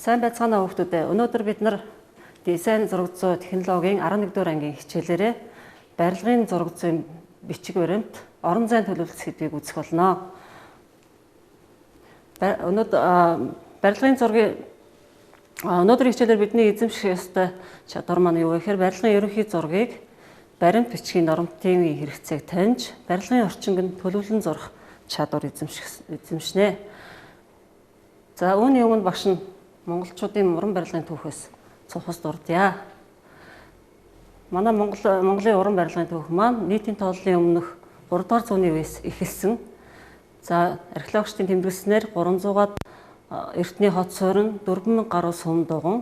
Сайн байцгаана уу хүмүүстээ. Өнөөдөр бид нар дизайн зураг зүй технологийн 11 дугаар ангийн хичээлээрээ барилгын зураг зүйн бичиг баримт, орон зайн төлөвлөлт сэдвийг үзэх болно. Өнөөдөр барилгын зургийн өнөөдрийн хичээлээр бидний эзэмших ёстой чадвар маань юу вэ гэхээр барилгын ерөнхий зургийг, баримт бичгийн нормативын хэрэгцээг таньж, барилгын орчинг нь төлөвлөн зурах чадвар эзэмшнэ. За, үүний өмнө багш нь монголчуудын уран барилгын түүхээс цухас дурдъя. Манай Монголын уран барилгын түүх маань нийтийн тооллын өмнөх 3 дугаар зууны үеэс эхэлсэн. За, археологчдын тэмдэглэснээр 300-аад эртний хот суурин, 4000 гаруй сүм дуган,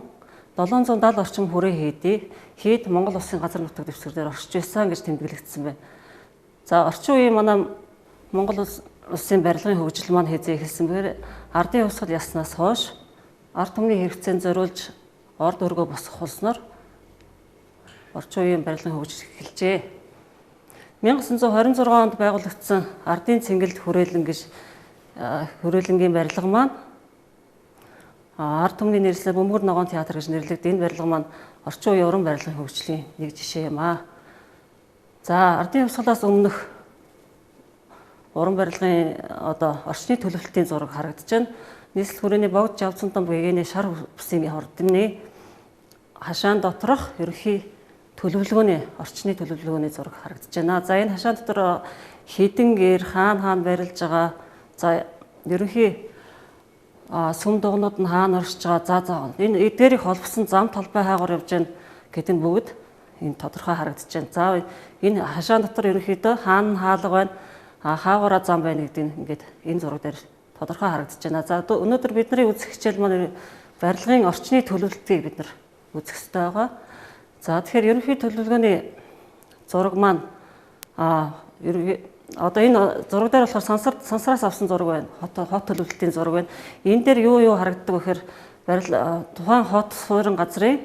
770 орчим хүрээ хийд Монгол улсын газар нутаг дэвсгэр дээр оршиж байсан гэж тэмдэглэгдсэн байна. За, орчин үеийн манай Монгол улсын барилгын хөгжил маань хэзээ эхэлсэн бэ? Ардын хувьсгал яснаас хойш ард түмний хэрэгцээнд зориулж орд өргөө босгох болсноор орчин үеийн барилгын хөгжил эхэлжээ. 1926 онд байгуулагдсан Ардын цэнгэлд хүрээлэн гэж хүрээлэнгийн барилга маань ард түмний нэрлэлээр Бөмбөр ногоон театр гэж нэрлэгдэх энэ барилга маань орчин үеийн уран барилгын хөгжлийн нэг жишээ юм аа. За, ардын хувьсгалаас өмнөх уран барилгын одоо орчны төлөвлөлтийн зураг харагдаж байна. Нийслэл хүрээний Богд Жавцантан гэгээний шар бүсийн хордны хашаан доторх ерөнхий төлөвлөгөөний орчны төлөвлөгөөний зураг харагдаж байна. За, энэ хашаан дотор хэдэн гэр хаана хаана барилж байгаа, за, ерөнхий сүм дугнууд нь хаана оршиж байгаа, за энэ эдгээрийг холбосон зам талбай хаагур явж байна гэдэг нь бүгд энэ тодорхой харагдаж байна. За, энэ хашаан дотор ерөнхийдөө хаана хаалга байна, хаагураа зам байна гэдэг нь ингээд энэ зураг дээр тодорхой харагдаж байна. За, өнөөдөр бидний үзэх хичээл маань барилгын орчны төлөвлөлтийг бид нар үзэх ёстой байгаа. За, тэгэхээр ерөнхий төлөвлөгөөний зураг маань одоо энэ зураг дээр болохоор сансараас авсан зураг байна. Хот төлөвлөлтийн зураг байна. Энэ дээр юу юу харагддаг вэ гэхээр тухайн хот суурин газрын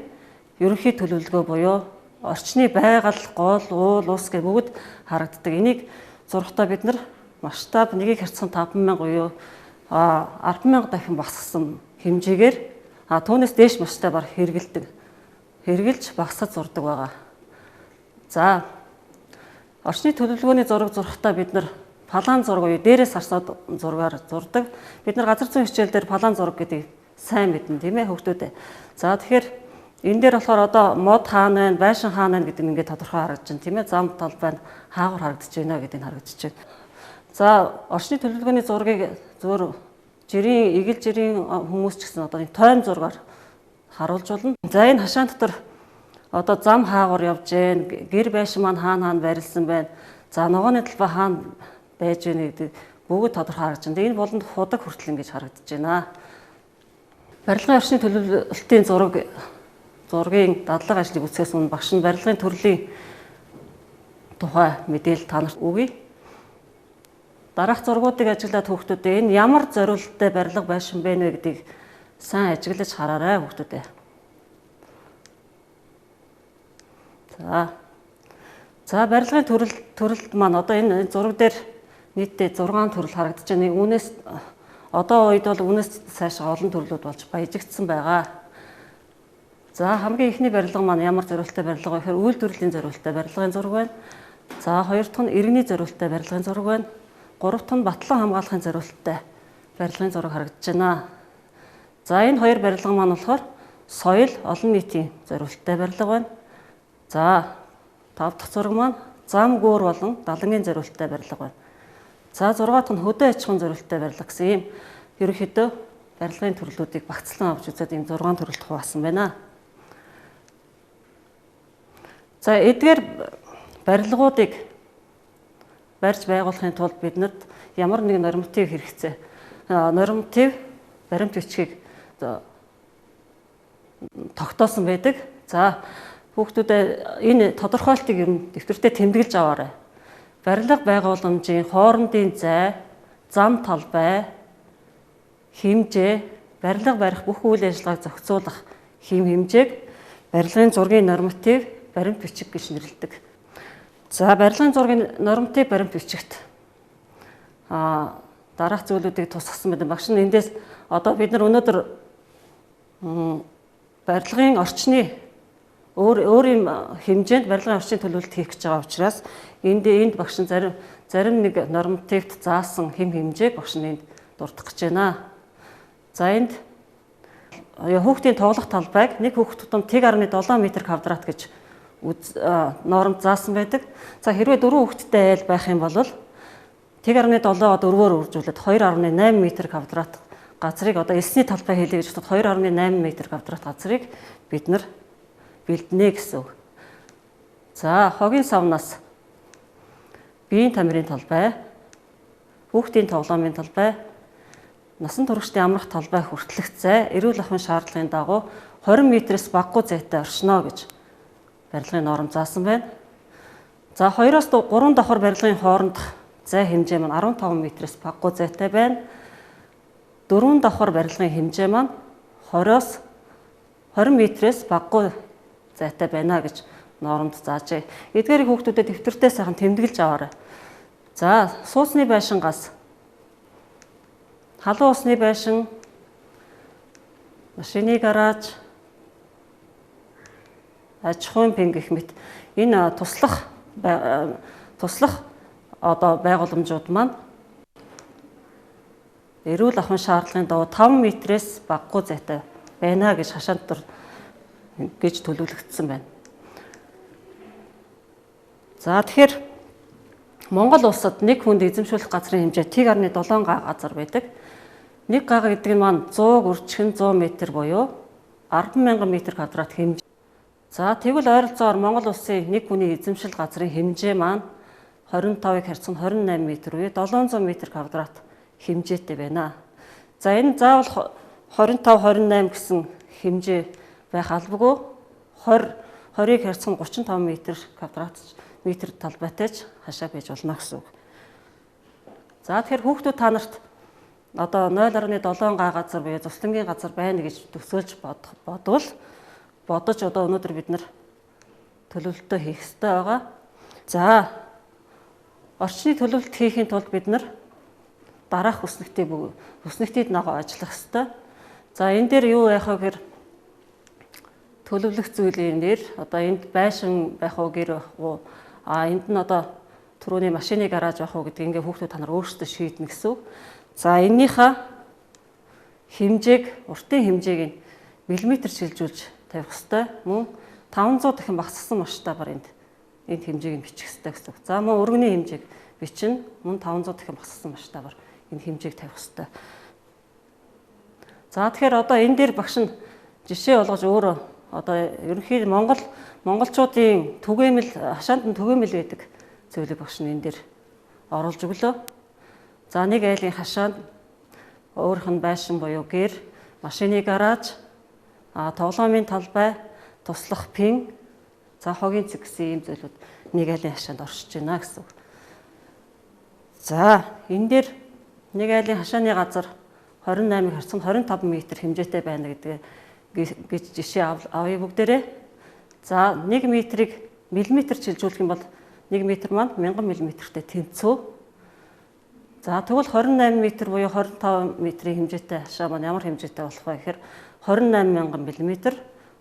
ерөнхий төлөвлөгөө буюу орчны байгаль, гол, уул, ус гэх бүгд харагддаг. Энийг зурахдаа бид нар масштаб нэгийг харьцан 5000 буюу 100000 дахин багасгасан хэмжээгээр, түүнээс дээш масштабаар хэрэгэлдэг. Хэрэгжилж багасгаж зурдаг байгаа. За, орчны төлөвлөгөөний зураг зурахдаа бид нар план зураг буюу дээрээс харсаад зургаар зурдаг. Бид нар газар зүйн хичээл дээр план зураг гэдгийг сайн мэднэ, тийм ээ, хүүхдүүд. За, тэгэхээр энэ дээр болохоор одоо мод хаана байна, байшин хаана байна гэдэг нь ингээд тодорхой харагдаж байна, тийм ээ. Зам талбай нь хаагур харагдаж байна гэдэг нь харагдаж байна. За, орчны төлөвлөгөөний зургийг зөвөр жирийн, эгэл жирийн хүмүүс ч гэсэн одоо энэ тойм зургаар харуулж болно. За, энэ хашаан дотор одоо зам хаагур явж гэн, гэр байшин маань хаана хаана барилсан байна. За, ногооны талбай хаана байж гэнэ гэдэг бүгд тодорхой харагдаж байна. Энэ болонд худаг хүртэл ингэж харагдаж байна. Барилгын орчны төлөвлөлтийн зургийн дадлага ажлыг үзэхээс өмнө багш нь барилгын төрлийн тухай мэдээлэл та нарт өгье. Дараах зургуудыг ажиглаад хүүхдүүдээ энэ ямар зориулттай барилга байшин бэ нэ гэдгийг сайн ажиглаж хараарай, хүүхдүүдээ. За, барилгын төрөлд маань одоо энэ зураг дээр нийтдээ 6 төрөл харагдаж байна. Үүнээс одоо үед бол үүнээс цаашаа олон төрлүүд болж баяжигдсан байгаа. За, хамгийн эхний барилга маань ямар зориулттай барилга вэ гэхээр үйлдвэрлэлийн зориулттай барилгын зураг байна. За, хоёр дахь нь иргэний зориулттай барилгын зураг байна. Гурав дахь нь батлан хамгаалахын зориулттай барилгын зураг харагдаж байна. За, энэ хоёр барилга маань болохоор соёл, олон нийтийн зориулттай барилга байна. За, тав дахь зураг маань зам гүүр болон далангийн зориулттай барилга байна. За, зургаа дахь нь хөдөө аж ахуйн зориулттай барилга гэсэн ийм ерөнхийдөө барилгын төрлүүдийг багцлан авч үзээд ийм 6 төрөлд хуваасан байна. За, эдгээр барилгуудыг барьж байгуулахын тулд биднэрт ямар нэгэн норматив хэрэгцээ, норматив баримт бичгийг тогтоосон байдаг. За, хүүхдүүдээ энэ тодорхойлтыг ер нь дэвтэртээ тэмдэглэж аваарай. Барилга байгууламжийн хоорондын зай, зам талбай, хэмжээ, барилга барих бүх үйл ажиллагааг зохицуулах хэм хэмжээг барилгын зургийн норматив баримт бичиг гэж нэрлэдэг. За, барилгын зургийн норматив баримт бичигт дараах зүйлүүдийг тусгасан байдаг. Багш нь эндээс одоо бид нар өнөөдөр Барилгын орчны өөр юм хэмжээнд барилгын орчны төлөвлөлт хийх гэж байгаа учраас энд багш нь зарим нэг нормативт заасан хэмжээг багш нь энд дурдах гэж байна. За энд хүүхдийн тоглох талбайг нэг хүүхд тутам 1.7 м квадрат гэж нормд заасан байдаг. За хэрвээ 4 хүүхэдтэй айл байх юм бол 1.7-оо 4-өөр үржүүлээд 2.8 м квадрат газрыг одоо элсний талбай хийлээ гэж бодоход 2.8 м квадрат газрыг бид нар бэлднэ гэсэн үг. За хогийн савнаас биеийн тамирын талбай, хүүхдийн тоглоомын талбай, насан туршдын амрах талбай хүртэлх зай эрүүл ахуйн шаардлагын дагуу 20 м-ээс багагүй зайтай оршино гэж барилгын норм заасан байна. За 2-оос 3 давхар барилгын хоорондох зай хэмжээ маань 15 м-ээс багагүй зайтай байна. 4 давхар барилгын хэмжээ маань 20-оос 20 м-ээс багагүй зайтай байна гэж нормд заажээ. Эдгээрийг хүүхдүүдэд дэвтэртээ сайхан тэмдэглэж аваарай. За сууцны байшингаас халуун усны байшин, машины гараж, аж ахуйн пин гэх мэт энэ туслах одоо байгууламжууд маань эрүүл ахуйн шаардлагын дагуу 5 м-ээс багагүй зайтай байна гэж хашаан дотор гэж төлөвлөгдсөн байна. За тэгэхээр Монгол улсад нэг хүнд эзэмшүүлэх газрын хэмжээ 1.7 га газар байдаг. 1 га гэдэг нь маань 100 үржихэн 100 м буюу 10,000 м квадрат хэмжээ. За тэгвэл ойролцоогоор Монгол улсын нэг хүний эзэмшил газрын хэмжээ маань 25-ыг харьцан 28 м буюу 700 м квадрат хэмжээтэй байна. За энэ заавал 25 28 гэсэн хэмжээ байх албагүй. 20-ыг харьцан 35 м квадрат метр талбайтай ч хашаа байж болно гэсэн үг. За тэгэхээр хүүхдүүд та нарт одоо 0.7 га газар буюу зуслангийн газар байна гэж төсөөлж бодвол бодож одоо өнөөдөр бид нар төлөвлөлтөө хийх ёстой байгаа. За орчны төлөвлөлт хийхийн тулд бид нар дараах хүснэгтийг ногоо ажиллах ёстой. За энэ дээр юу яах вэ гэхээр төлөвлөх зүйлийн нэр одоо энд байшин байх уу, гэр байх уу, энд нь одоо түрүүний машины гараж байх уу гэдэг ингээ хүүхдүүд та нар өөрсдөө шийднэ гэсэн үг. За эннийхээ хэмжээг, уртын хэмжээг нь миллиметр шилжүүлж тавих ёстой. Мөн 500 дахин багасгасан масштабаар энд хэмжээг нь бичих ёстой гэсэн үг. За мөн өргөний хэмжээг бичнэ. Мөн 500 дахин багасгасан масштабаар энэ хэмжээг тавих ёстой. За тэгэхээр одоо энэ дээр багш нь жишээ болгож өөрөө одоо ерөнхий монголчуудын түгээмэл хашаанд нь түгээмэл байдаг зүйлийг багш нь энэ дээр оруулж өглөө. За нэг айлын хашаанд өөрийнх нь байшин буюу гэр, машины гараж, тоглоомын талбай, туслах пин, за хогийн цэг гэсэн ийм зүйлүүд нэг айлын хашаанд оршиж байна гэсэн үг. За энэ дээр нэг айлын хашааны газар 28-ыг харьцан 25 м хэмжээтэй байна гэдгээ гэж жишээ авъя бүгдээрээ. За 1 м-ийг миллиметр шилжүүлэх юм бол 1 м маань 1000 мм-тэй тэнцүү. За тэгвэл 28 м буюу 25 м-ийн хэмжээтэй хашаа маань ямар хэмжээтэй болох вэ гэхээр 28000 мм,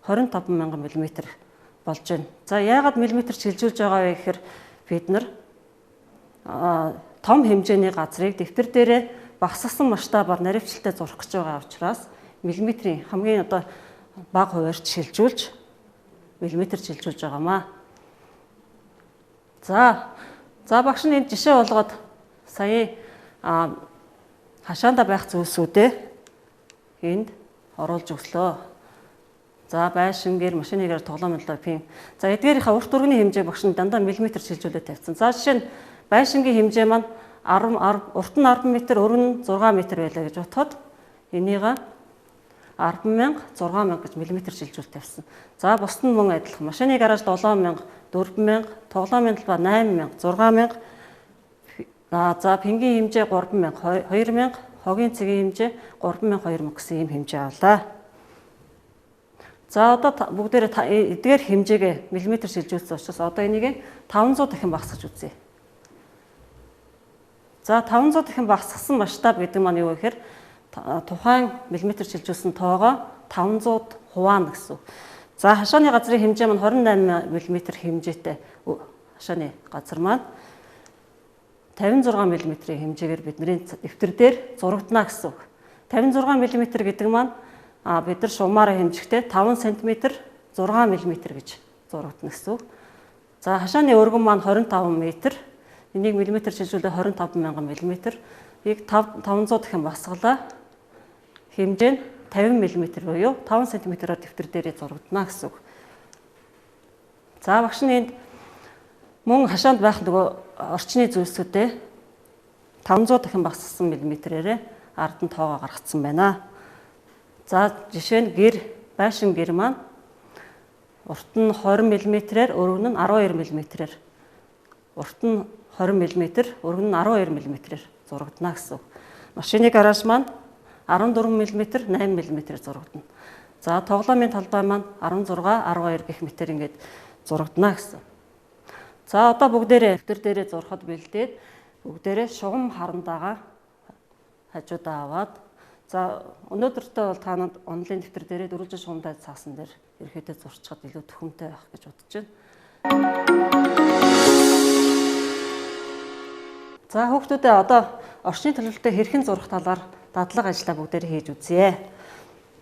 25000 мм болж байна. За яагаад миллиметр шилжүүлж байгаа вэ гэхээр бид нар том хэмжээний газрыг дэвтэр дээрээ багасгасан масштабаар наривчлалтай зурах гэж байгаа учраас миллиметрийн хамгийн одоо бага хувиар шилжүүлж миллиметр шилжүүлж байгаамаа. За багш нь энд жишээ болгоод сая хашаандаа байх зүйлсүүдээ энд оруулж өглөө. За байшин гэр машины гэр тоглоом талаар пин. За эдгээрийнхаа урт өргөний хэмжээ багш нь дандаа миллиметр шилжүүлээд тавьсан. За жишээ нь байшингийн хэмжээ маань 10 урт нь 10 м, өргөн нь 6 м байлаа гэж бодоход энийга 10,000 6,000 гэж миллиметр шилжүүлэлт тавьсан. За бусд нь мөн адилхан. Машины гараж 7,000, 4,000, тоглоомын талбай 8,000, 6,000. За пингийн хэмжээ 3,000, 2,000, хогийн цэгийн хэмжээ 3,000, 2,000 гэсэн ийм хэмжээ авлаа. За одоо бүгдээрээ эдгээр хэмжээгээ миллиметр шилжүүлсэн учраас одоо энийг 500 дахин багасгаж үзье. За 500 дахин багасгасан масштаб гэдэг маань юу вэ гэхээр тухайн миллиметр шилжүүлсэн тоогоо 500 хуваана гэсэн. За хашааны газрын хэмжээ маань 28 мм хэмжээтэй хашааны газар маань 56 мм-ийн хэмжээгээр бидний дэвтэр дээр зурагдана гэсэн үг. 56 мм гэдэг маань бид нар шугамаараа хэмжихдээ 5 см 6 мм гэж зурагдана гэсэн үг. За хашааны өргөн маань 25 м. Энийг миллиметр шилжүүлээ 25 мянган миллиметр. Ийг 500 дахин багасгалаа. Хэмжээ нь 50 мм буюу 5 см-аар дэвтэр дээрээ зурагдана гэсэн үг. За багш нь энд мөн хашаанд байх нөгөө орчны зүйлсүүдээ 500 дахин багасгасан миллиметрээрээ ард нь тоогоо гаргацсан байна. За жишээ нь гэр, байшин гэр маань урт нь 20 мм-ээр, өргөн нь 12 мм-ээр. Урт нь 20 мм, өргөн нь 12 мм-ээр зурагдана гэсэн үг. Машины гараж маань 14 мм, 8 мм-ээр зурагдана. За тоглоомын талбай маань 16, 12 гэх мэтэр ингээд зурагдана гэсэн. За одоо бүгдээрээ дэвтэр дээрээ зурхад бэлдээд бүгдээрээ шугам харандаага хажуудаа аваад за өнөөдөртөө бол та нарт онлайн дэвтэр дээрээ дөрвөлжин шугамтай цаасан дээр ерөөхдөө зурчхад илүү төхөмтэй байх гэж бодож байна. За хүүхдүүдээ одоо орчны төлөвлөлтөд хэрхэн зурах талаар дадлага ажлаа бүгдээрээ хийж үзье.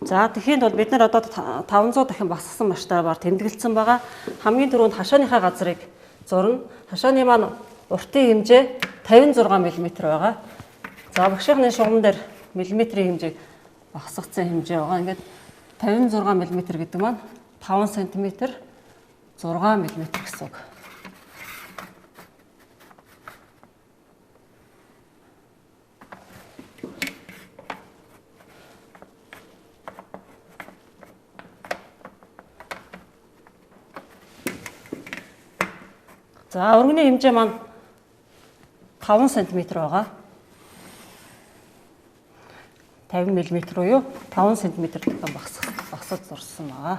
За тэгэхийн тулд бид нар одоо 500 дахин багасгасан масштабаар тэмдэглэсэн байгаа. Хамгийн түрүүнд хашааныхаа газрыг зурна. Хашааны маань уртын хэмжээ 56 мм байгаа. За багшийнхны шугам дээр миллиметрийн хэмжээг багасгацсан хэмжээ байгаа. Ингээд 56 мм гэдэг маань 5 см 6 мм гэсэн үг. За өргөний хэмжээ маань 5 см байгаа. 50 мм буюу 5 см дахин багасгаж зурсан байгаа.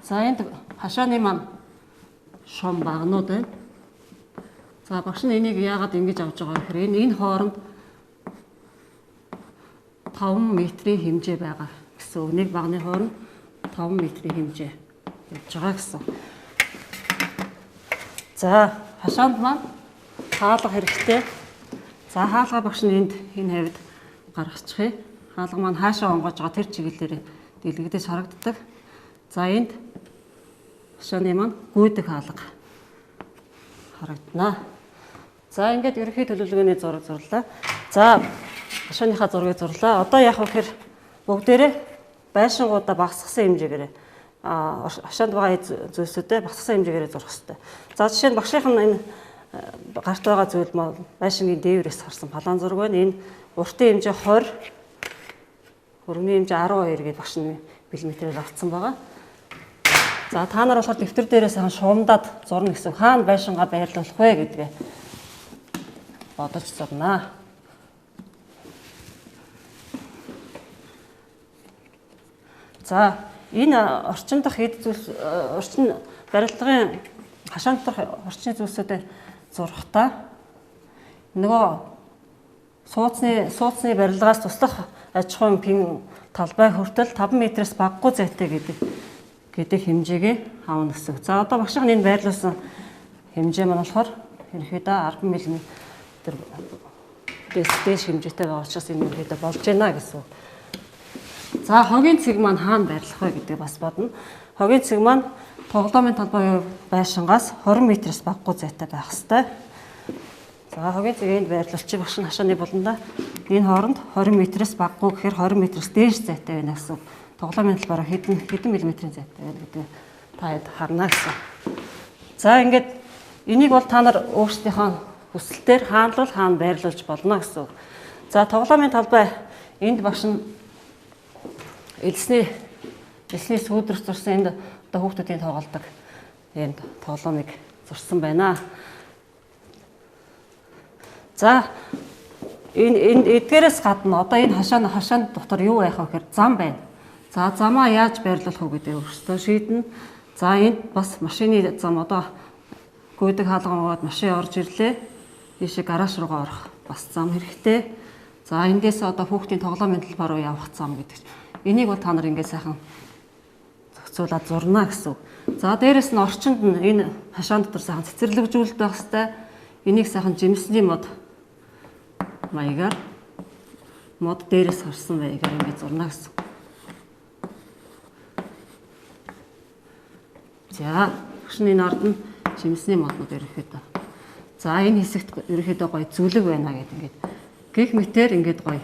За энд хашааны маань шум багнууд байна. За багш нь энийг яагаад ингэж авч байгаа вэ гэхээр энэ хооронд 5 метрийн хэмжээ байгаа гэсэн үг. Нэг багны хооронд 5 метрийн хэмжээ явж байгаа гэсэн. За хашаанд маань хаалга хэрэгтэй. За хаалга багш нь энд энэ хавьд гаргачих. Хаалга маань хаашаа онгойж байгаа тэр чиглэлээр дэлгэгдэж харагддаг. За энд хашааны маань гүйдэг хаалга харагдана. За ингээд ерөнхий төлөвлөгөөний зураг зурлаа. За хашааныхаа зургийг зурлаа. Одоо яах вэ гэхээр бүгдээрээ байшингуудаа багасгасан хэмжээгээр хашаанд байгаа зүйлсүүдээ багасгасан хэмжээгээр зурах хэрэгтэй. За жишээ нь багшийнх нь энэ гарт байгаа зүйл маань байшингийн дээврээс харсан палан зураг байна. Энэ уртын хэмжээ 20, өргөний хэмжээ 12 гэж багш нь миллиметрээр авцсан байгаа. За та нар болохоор дэвтэр дээрээ сайхан шугамдаад зурна гэсэн. Хаана байшингаа байрлуулах вэ гэдгээ бодож зурнаа. За энэ орчин дах эд зүйлс орчин барилгын хашаан доторх орчны зүйлсүүдээ зурхтаа нөгөө сууцны барилгаас туслах аж ахуйн пин талбай хүртэл 5 метрээс багагүй зайтай гэдэг хэмжээгээ авна гэсэн. За одоо багшийн энэ байрлуулсан хэмжээ маань болохоор ерөнхийдөө 10 мм дээш хэмжээтэй байгаа учраас энэ ерөнхийдөө болж байна гэсэн. За хогийн цэг маань хаана байрлах вэ гэдгийг бас бодно. Хогийн цэг маань тоглоомын талбай байшингаас 20 метрээс багагүй зайтай байх ёстой. За хогийн цэг энд байрлуулчих багш нь хашааны буланда энэ хооронд 20 метрээс багагүй гэхээр 20 метрээс дээш зайтай байна гэсэн. Тоглоомын талбайраа хэдэн миллиметрийн зайтай байна гэдгийг та хэд харна гэсэн. За ингээд энийг бол та нар өөрсдийнхөө хүсэлтээр хаана л хаана байрлуулж болно гэсэн. За тоглоомын талбай энд багш нь элсний сүүдрэх зурсан энд одоо хүүхдүүдийн тоглодог ийм тоглоомыг зурсан байна. За энэ эдгээрээс гадна одоо энэ хашаан дотор юу байх вэ гэхээр зам байна. За замаа яаж байрлуулах вэ гэдэг өөрсдөө шийднэ. За энд бас машины зам одоо гүйдэг хаалган угаад машин орж ирлээ. Ийшээ гараж руугаа орох бас зам хэрэгтэй. За эндээс одоо хүүхдийн тоглоомын талбай руу явах зам гэдэг. Энийг бол та нар ингээд сайхан зохицуулаад зурна гэсэн үг. За дээрэс нь орчинд нь энэ хашаан дотор сайхан цэцэрлэгжүүлэлт байх хэвээр. Энийг сайхан жимсний мод маягаар мод дээрээс харсан маягаар ингээд зурна гэсэн. За багш нь энэ ард нь жимсний моднууд ерөнхийдөө. За энэ хэсэгт ерөнхийдөө гоё зүлэг байна гэдэг ингээд гих мэтэр ингээд гоё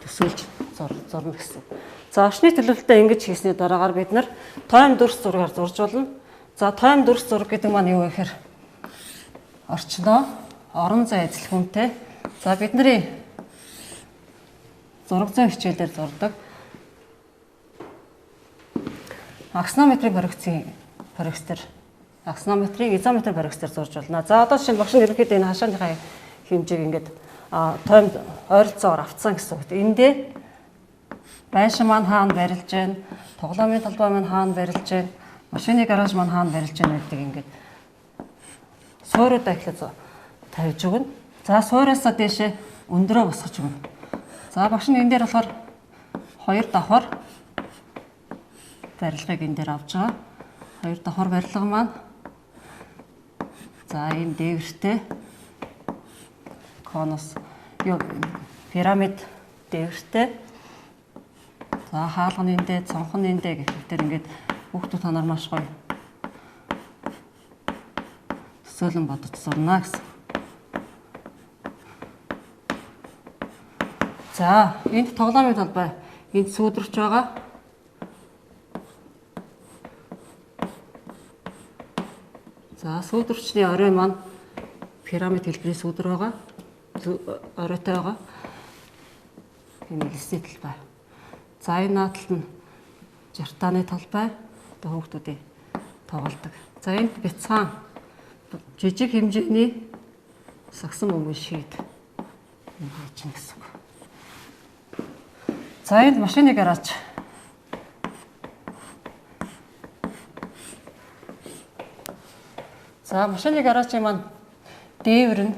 төсөөлж зурна гэсэн. За орчны төлөвлөлтөө ингэж хийсний дараагаар бид нар тойм дүрс зургаар зурж болно. За тойм дүрс зураг гэдэг маань юу вэ гэхээр орчноо орон зай эзлэхүүнтэй. За бидний зураг зүйн хичээлээр зурдаг аксонометрийн проекцээр аксонометрийн изометр проекцээр зурж болно. За одоо жишээ нь багш нь ерөнхийдөө энэ хашааныхаа хэмжээг ингээд тоймд ойролцоогоор авцсан гэсэн үг. Эндээ байшин маань хаана барилж байна, тоглоомын талбай маань хаана барилж байна, машины гараж маань хаана барилж байна гэдэг ингээд суурьудаа эхлээд тавьж өгнө. За сууриасаа дээшээ өндрөө босгож өгнө. За багш нь энэ дээр болохоор 2 давхар барилгыг энэ дээр авч байгаа. 2 давхар барилга маань за ийм дээвэртэй конус пирамид дээвэртэй. За хаалганы эндээ, цонхны эндээ гэх мэтэр ингээд хүүхдүүд та нар маш гоё төсөөлөн бодож зурна гэсэн. За энд тоглоомын талбай, энд сүүдрч байгаа. За сүүдрчний орой маань пирамид хэлбэрийн сүүдэр байгаа. Оройтой байгаа. Энэ элсний талбай. За энэ наадталт нь жартааны талбай. Одоо хүүхдүүдийн тоглодог. За энд бяцхан жижиг хэмжээний сагсан бөмбөг шийд ингэж чинь гэсэн үг. За энд машины гараж. За машины гаражийн маань дээвэр нь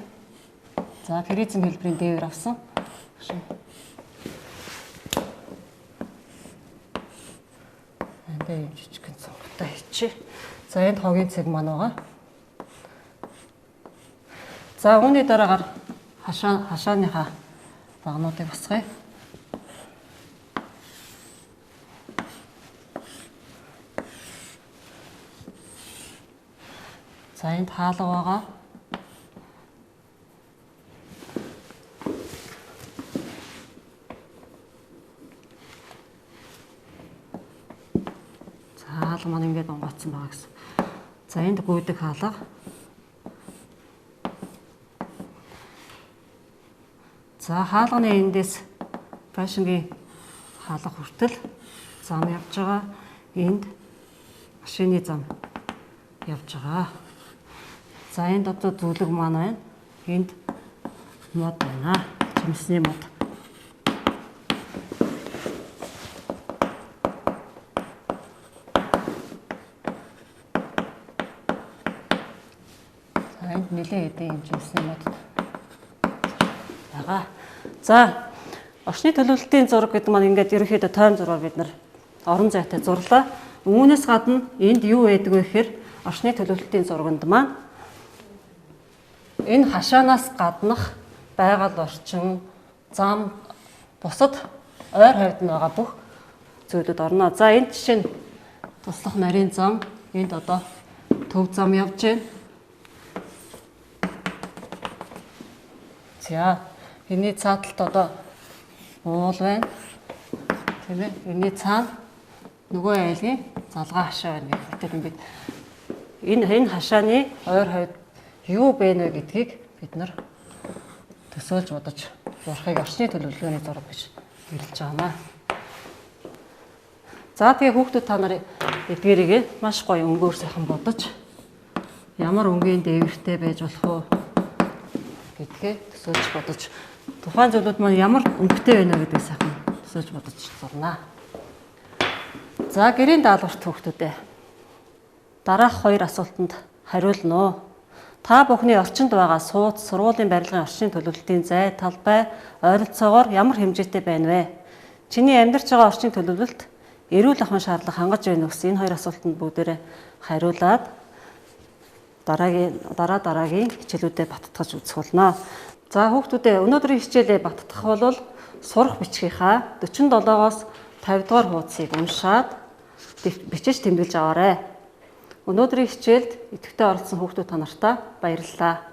за призм хэлбэрийн дээвэр авсан. Энд юм жижигхэн цонхтой хийчихье. За энд хогийн цэг маань байгаа. За үүний дараагаар хашааныхаа багнуудыг босгоё. За энд хаалга байгаа. За хаалга маань ингээд онгоцсон байгаа гэсэн. За энд гүйдэг хаалга. За хаалганы эндээс байшингийн хаалга хүртэл зам явж байгаа. Энд машины зам явж байгаа. За энд одоо зүлэг маань байна. Энд мод байна. Жимсний мод. За энд нэлээд хэдэн юм жимсний мод байгаа. За орчны төлөвлөлтийн зураг гэдэг маань ингээд ерөнхийдөө тойм зургаар бид нар орон зайтай зурлаа. Үүнээс гадна энд юу байдаг вэ гэхээр орчны төлөвлөлтийн зурганд маань энэ хашаанаас гаднах байгаль орчин, зам, бусад ойр хавьд нь байгаа бүх зүйлүүд орно. За энд жишээ нь туслах нарийн зам, энд одоо төв зам явж байна. За энэний цааталт одоо уул байна. Тийм ээ. Энэний цаана нөгөө айлын залгаа хашаа байна гэх мэт ингээд энэ хашааны ойр хавьд юу бэ нэ гэдгийг бид нар төсөөлж бодож зурхыг орчны төлөвлөгөөний зураг гэж нэрлэж байгаа маа. За тэгээ хүүхдүүд та нар эдгээрийг маш гоё өнгөөр сайхан бодож ямар өнгийн дээвэртэй байж болох вэ гэдгээ төсөөлж бодож тухайн зүйлүүд маань ямар өнгөтэй байна вэ гэдгийг сайхан төсөөлж бодож зурнаа. За, гэрийн даалгаварт хүүхдүүдээ. Дараах хоёр асуултанд хариулна уу? Та бүхний орчинд байгаа сууц, сургуулийн барилгын орчны төлөвлөлтийн зай, талбай, ойролцоогоор ямар хэмжээтэй байна вэ? Чиний амьдарч байгаа орчны төлөвлөлт эрүүл ахуйн шаардлага хангаж байна уу гэсэн энэ хоёр асуултанд бүгдээрээ хариулаад дараагийн хичээлүүдэд баттгаж үзэх болно. За, хүүхдүүдээ, өнөөдрийн хичээлээ баттгах бол сурах бичгийнхаа 47-оос 50 дугаар хуудсыг уншаад бичиж тэмдэглэж аваарай. Өнөөдрийн хичээлд идэвхтэй оролцсон хүүхдүүд та нартаа баярлалаа.